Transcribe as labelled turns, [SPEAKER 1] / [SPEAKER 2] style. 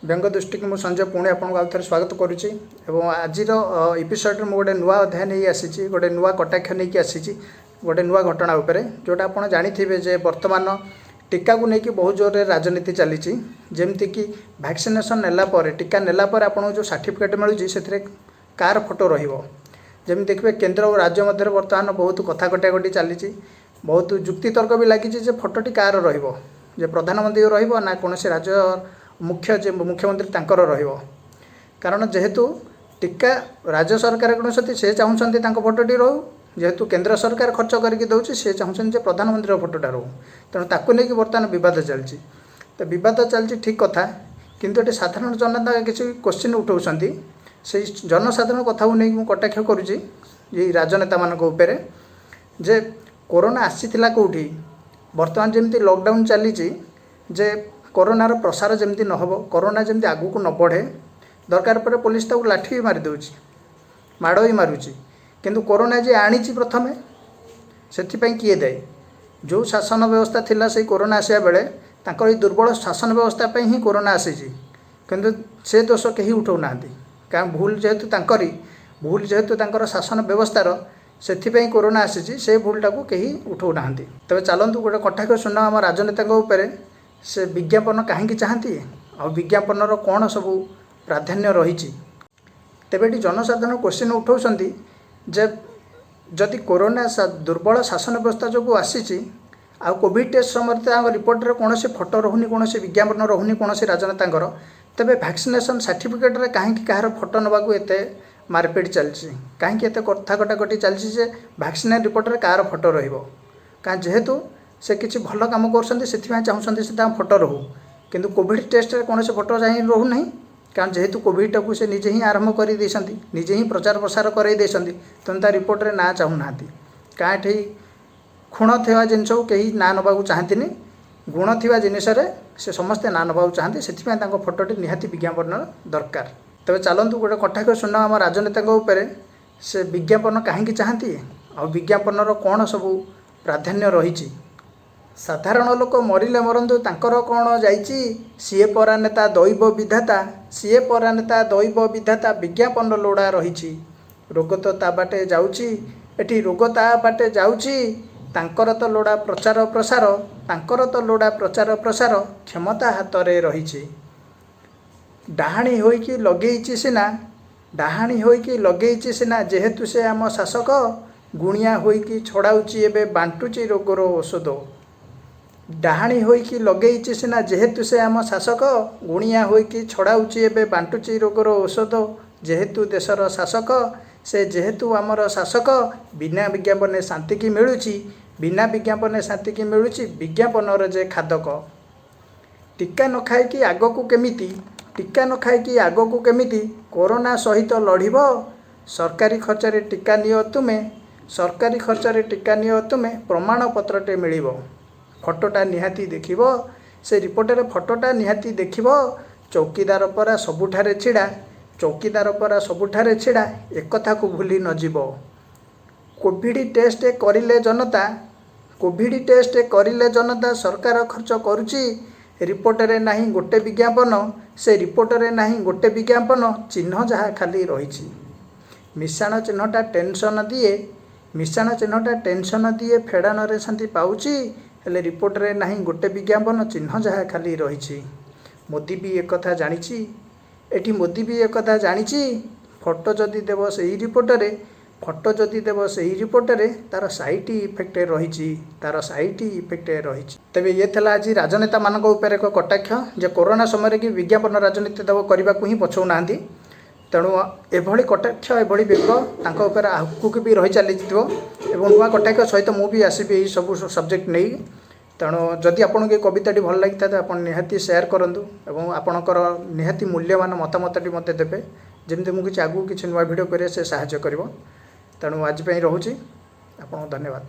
[SPEAKER 1] ବ୍ୟଙ୍ଗ ଦୃଷ୍ଟିକୁ ମୁଁ ସଞ୍ଜୟ ପୁଣି ଆପଣଙ୍କୁ ଆଉ ଥରେ ସ୍ୱାଗତ କରୁଛି ଏବଂ ଆଜିର ଏପିସୋଡ଼ରେ ମୁଁ ଗୋଟେ ନୂଆ ଅଧ୍ୟାୟ ନେଇ ଆସିଛି, ଗୋଟେ ନୂଆ କଟାକ୍ଷ ନେଇକି ଆସିଛି, ଗୋଟେ ନୂଆ ଘଟଣା ଉପରେ, ଯେଉଁଟା ଆପଣ ଜାଣିଥିବେ ଯେ ବର୍ତ୍ତମାନ ଟୀକାକୁ ନେଇକି ବହୁତ ଜୋରରେ ରାଜନୀତି ଚାଲିଛି। ଯେମିତିକି ଭ୍ୟାକ୍ସିନେସନ୍ ନେଲା ପରେ, ଟୀକା ନେଲା ପରେ ଆପଣଙ୍କୁ ଯେଉଁ ସାର୍ଟିଫିକେଟ୍ ମିଳୁଛି, ସେଥିରେ କାହାର ଫଟୋ ରହିବ। ଯେମିତି ଦେଖିବେ, କେନ୍ଦ୍ର ଓ ରାଜ୍ୟ ମଧ୍ୟରେ ବର୍ତ୍ତମାନ ବହୁତ କଥା କଟାକଟି ଚାଲିଛି, ବହୁତ ଯୁକ୍ତିତର୍କ ବି ଲାଗିଛି ଯେ ଫଟୋଟି କାହାର ରହିବ, ଯେ ପ୍ରଧାନମନ୍ତ୍ରୀ ରହିବ ନା କୌଣସି ରାଜ୍ୟ ମୁଖ୍ୟ ଯେ ମୁଖ୍ୟମନ୍ତ୍ରୀ ତାଙ୍କର ରହିବ। କାରଣ ଯେହେତୁ ଟୀକା ରାଜ୍ୟ ସରକାର କିଣୁଛନ୍ତି, ସେ ଚାହୁଁଛନ୍ତି ତାଙ୍କ ଫଟୋଟି ରହୁ। ଯେହେତୁ କେନ୍ଦ୍ର ସରକାର ଖର୍ଚ୍ଚ କରିକି ଦେଉଛି, ସେ ଚାହୁଁଛନ୍ତି ଯେ ପ୍ରଧାନମନ୍ତ୍ରୀର ଫଟୋଟା ରହୁ। ତେଣୁ ତାକୁ ନେଇକି ବର୍ତ୍ତମାନ ବିବାଦ ଚାଲିଛି। ତ ବିବାଦ ଚାଲିଛି ଠିକ୍ କଥା, କିନ୍ତୁ ଏଠି ସାଧାରଣ ଜନତା କିଛି କୋଶ୍ଚିନ୍ ଉଠାଉଛନ୍ତି। ସେଇ ଜନସାଧାରଣ କଥାକୁ ନେଇକି ମୁଁ କଟାକ୍ଷ କରୁଛି ଏଇ ରାଜନେତାମାନଙ୍କ ଉପରେ ଯେ କୋରୋନା ଆସିଥିଲା କେଉଁଠି? ବର୍ତ୍ତମାନ ଯେମିତି ଲକଡାଉନ୍ ଚାଲିଛି ଯେ କରୋନାର ପ୍ରସାର ଯେମିତି ନ ହେବ, କରୋନା ଯେମିତି ଆଗକୁ ନ ବଢ଼େ, ଦରକାର ପରେ ପୋଲିସ ତାକୁ ଲାଠି ବି ମାରିଦେଉଛି, ମାଡ଼ ବି ମାରୁଛି। କିନ୍ତୁ କରୋନା ଯିଏ ଆଣିଛି ପ୍ରଥମେ, ସେଥିପାଇଁ କିଏ ଦାୟୀ? ଯେଉଁ ଶାସନ ବ୍ୟବସ୍ଥା ଥିଲା ସେଇ କରୋନା ଆସିବା ବେଳେ, ତାଙ୍କର ଏଇ ଦୁର୍ବଳ ଶାସନ ବ୍ୟବସ୍ଥା ପାଇଁ ହିଁ କରୋନା ଆସିଛି। କିନ୍ତୁ ସେ ଦୋଷ କେହି ଉଠାଉନାହାନ୍ତି, କାରଣ ଭୁଲ ଯେହେତୁ ତାଙ୍କରି, ଭୁଲ ଯେହେତୁ ତାଙ୍କର ଶାସନ ବ୍ୟବସ୍ଥାର, ସେଥିପାଇଁ କରୋନା ଆସିଛି, ସେ ଭୁଲଟାକୁ କେହି ଉଠାଉନାହାନ୍ତି। ତେବେ ଚାଲନ୍ତୁ ଗୋଟେ କଟାକ୍ଷ ଶୁଣ ଆମ ରାଜନେତାଙ୍କ ଉପରେ, ସେ ବିଜ୍ଞାପନ କାହିଁକି ଚାହାନ୍ତି ଆଉ ବିଜ୍ଞାପନର କ'ଣ ସବୁ ପ୍ରାଧାନ୍ୟ ରହିଛି। ତେବେ ଏଠି ଜନସାଧାରଣ କୋଶ୍ଚିନ୍ ଉଠାଉଛନ୍ତି ଯେ ଯଦି କୋରୋନା ଦୁର୍ବଳ ଶାସନ ବ୍ୟବସ୍ଥା ଯୋଗୁଁ ଆସିଛି ଆଉ କୋଭିଡ଼ ଟେଷ୍ଟ ସମୟରେ ତାଙ୍କ ରିପୋର୍ଟରେ କୌଣସି ଫଟୋ ରହୁନି, କୌଣସି ବିଜ୍ଞାପନ ରହୁନି କୌଣସି ରାଜନେତାଙ୍କର, ତେବେ ଭ୍ୟାକ୍ସିନେସନ୍ ସାର୍ଟିଫିକେଟ୍ରେ କାହିଁକି କାହାର ଫଟୋ ନେବାକୁ ଏତେ ମାରପିଟ ଚାଲିଛି? କାହିଁକି ଏତେ କଥା କଟାକଟି ଚାଲିଛି ଯେ ଭ୍ୟାକ୍ସିନେସନ୍ ରିପୋର୍ଟରେ କାହାର ଫଟୋ ରହିବ? କାରଣ ଯେହେତୁ ସେ କିଛି ଭଲ କାମ କରୁଛନ୍ତି, ସେଥିପାଇଁ ଚାହୁଁଛନ୍ତି ସେ ତାଙ୍କ ଫଟୋ ରହୁ। କିନ୍ତୁ କୋଭିଡ଼ ଟେଷ୍ଟରେ କୌଣସି ଫଟୋ ଯାଇ ରହୁନାହିଁ, କାରଣ ଯେହେତୁ କୋଭିଡ଼ଟାକୁ ସେ ନିଜେ ହିଁ ଆରମ୍ଭ କରିଦେଇଛନ୍ତି, ନିଜେ ହିଁ ପ୍ରଚାର ପ୍ରସାର କରାଇ ଦେଇଛନ୍ତି, ତେଣୁ ତା ରିପୋର୍ଟରେ ନାଁ ଚାହୁଁନାହାନ୍ତି। କାରଣ ଏଠି ଖୁଣ ଥିବା ଜିନିଷକୁ କେହି ନାଁ ନେବାକୁ ଚାହାନ୍ତିନି, ଗୁଣ ଥିବା ଜିନିଷରେ ସେ ସମସ୍ତେ ନାଁ ନେବାକୁ ଚାହାନ୍ତି। ସେଥିପାଇଁ ତାଙ୍କ ଫଟୋଟି ନିହାତି ବିଜ୍ଞାପନର ଦରକାର। ତେବେ ଚାଲନ୍ତୁ ଗୋଟେ କଟାକ୍ଷ ଶୁଣ ଆମ ରାଜନେତାଙ୍କ ଉପରେ, ସେ ବିଜ୍ଞାପନ କାହିଁକି ଚାହାନ୍ତି ଆଉ ବିଜ୍ଞାପନର କ'ଣ ସବୁ ପ୍ରାଧାନ୍ୟ ରହିଛି। ସାଧାରଣ ଲୋକ ମରିଲେ ମରନ୍ତୁ, ତାଙ୍କର କ'ଣ ଯାଇଛି? ସିଏ ପରା ନେତା ଦୈବ ବିଧାତା, ସିଏ ପରା ନେତା ଦୈବ ବିଧାତା, ବିଜ୍ଞାପନ ଲୋଡ଼ା ରହିଛି। ରୋଗ ତ ତା ବାଟେ ଯାଉଛି, ଏଠି ରୋଗ ତା ବାଟେ ଯାଉଛି, ତାଙ୍କର ତ ଲୋଡ଼ା ପ୍ରଚାର ପ୍ରସାର, ତାଙ୍କର ତ ଲୋଡ଼ା ପ୍ରଚାର ପ୍ରସାର, କ୍ଷମତା ହାତରେ ରହିଛି। ଡାହାଣୀ ହୋଇକି ଲଗେଇଛି ସିନା, ଡାହାଣୀ ହୋଇକି ଲଗେଇଛି ସିନା, ଯେହେତୁ ସେ ଆମ ଶାସକ, ଗୁଣିଆ ହୋଇକି ଛଡ଼ାଉଛି ଏବେ ବାଣ୍ଟୁଛି ରୋଗର ଔଷଧ। ଡାହାଣୀ ହୋଇକି ଲଗେଇଛି ସିନା, ଯେହେତୁ ସେ ଆମ ଶାସକ, ଗୁଣିଆ ହୋଇକି ଛଡ଼ାଉଛି ଏବେ ବାଣ୍ଟୁଛି ରୋଗର ଔଷଧ। ଯେହେତୁ ଦେଶର ଶାସକ ସେ, ଯେହେତୁ ଆମର ଶାସକ, ବିନା ବିଜ୍ଞାପନେ ଶାନ୍ତିକି ମିଳୁଛି, ବିନା ବିଜ୍ଞାପନେ ଶାନ୍ତିକି ମିଳୁଛି, ବିଜ୍ଞାପନର ଯେ ଖାଦକ। ଟୀକା ନ ଖାଇକି ଆଗକୁ କେମିତି, ଟୀକା ନ ଖାଇକି ଆଗକୁ କେମିତି କୋରୋନା ସହିତ ଲଢ଼ିବ? ସରକାରୀ ଖର୍ଚ୍ଚରେ ଟୀକା ନିଅ ତୁମେ, ସରକାରୀ ଖର୍ଚ୍ଚରେ ଟୀକା ନିଅ ତୁମେ, ପ୍ରମାଣପତ୍ରଟେ ମିଳିବ। ଫଟୋଟା ନିହାତି ଦେଖିବ, ସେ ରିପୋର୍ଟରେ ଫଟୋଟା ନିହାତି ଦେଖିବ। ଚୌକିଦାର ପରା ସବୁଠାରେ ଛିଡ଼ା, ଚୌକିଦାର ପରା ସବୁଠାରେ ଛିଡ଼ା, ଏକଥାକୁ ଭୁଲି ନଯିବ। କୋଭିଡ଼ ଟେଷ୍ଟ କରିଲେ ଜନତା, କୋଭିଡ଼ ଟେଷ୍ଟ କରିଲେ ଜନତା, ସରକାର ଖର୍ଚ୍ଚ କରୁଛି। ରିପୋର୍ଟରେ ନାହିଁ ଗୋଟେ ବିଜ୍ଞାପନ, ସେ ରିପୋର୍ଟରେ ନାହିଁ ଗୋଟେ ବିଜ୍ଞାପନ, ଚିହ୍ନ ଯାହା ଖାଲି ରହିଛି। ମିଶାଣ ଚିହ୍ନଟା ଟେନସନ୍ ଦିଏ, ମିଶାଣ ଚିହ୍ନଟା ଟେନସନ୍ ଦିଏ, ଫେଡ଼ାଣରେ ଶାନ୍ତି ପାଉଛି, ହେଲେ ରିପୋର୍ଟରେ ନାହିଁ ଗୋଟେ ବିଜ୍ଞାପନ, ଚିହ୍ନ ଯାହା ଖାଲି ରହିଛି। ମୋଦି ବି ଏକଥା ଜାଣିଛି, ଏଠି ମୋଦି ବି ଏକଥା ଜାଣିଛି। ଫଟୋ ଯଦି ଦେବ ସେଇ ରିପୋର୍ଟରେ, ଫଟୋ ଯଦି ଦେବ ସେଇ ରିପୋର୍ଟରେ, ତାର ସାଇଡ୍ ଇଫେକ୍ଟ ରହିଛି, ତାର ସାଇଡ୍ ଇଫେକ୍ଟ ରହିଛି। ତେବେ ଇଏ ଥିଲା ଆଜି ରାଜନେତାମାନଙ୍କ ଉପରେ ଏକ କଟାକ୍ଷ ଯେ କରୋନା ସମୟରେ କି ବିଜ୍ଞାପନ ରାଜନୀତି ଦେବ କରିବାକୁ ହିଁ ପଛଉନାହାନ୍ତି। ତେଣୁ ଏଭଳି କଟାକ୍ଷ, ଏଭଳି ବ୍ୟଙ୍ଗ ତାଙ୍କ ଉପରେ ଆଗକୁ ବି ରହି ଚାଲିଥିବ ଏବଂ ନୂଆ କଟାକ୍ଷ ସହିତ ମୁଁ ବି ଆସିବି ଏହି ସବୁ ସବଜେକ୍ଟ ନେଇ। ତେଣୁ ଯଦି ଆପଣଙ୍କୁ ଏ କବିତାଟି ଭଲ ଲାଗିଥାଏ, ତ ଆପଣ ନିହାତି ସେୟାର କରନ୍ତୁ ଏବଂ ଆପଣଙ୍କର ନିହାତି ମୂଲ୍ୟବାନ ମତାମତଟି ମୋତେ ଦେବେ, ଯେମିତି ମୁଁ କିଛି ଆଗକୁ କିଛି ନୂଆ ଭିଡ଼ିଓ କରିବେ ସେ ସାହାଯ୍ୟ କରିବ। ତେଣୁ ଆଜି ପାଇଁ ରହୁଛି, ଆପଣଙ୍କୁ ଧନ୍ୟବାଦ।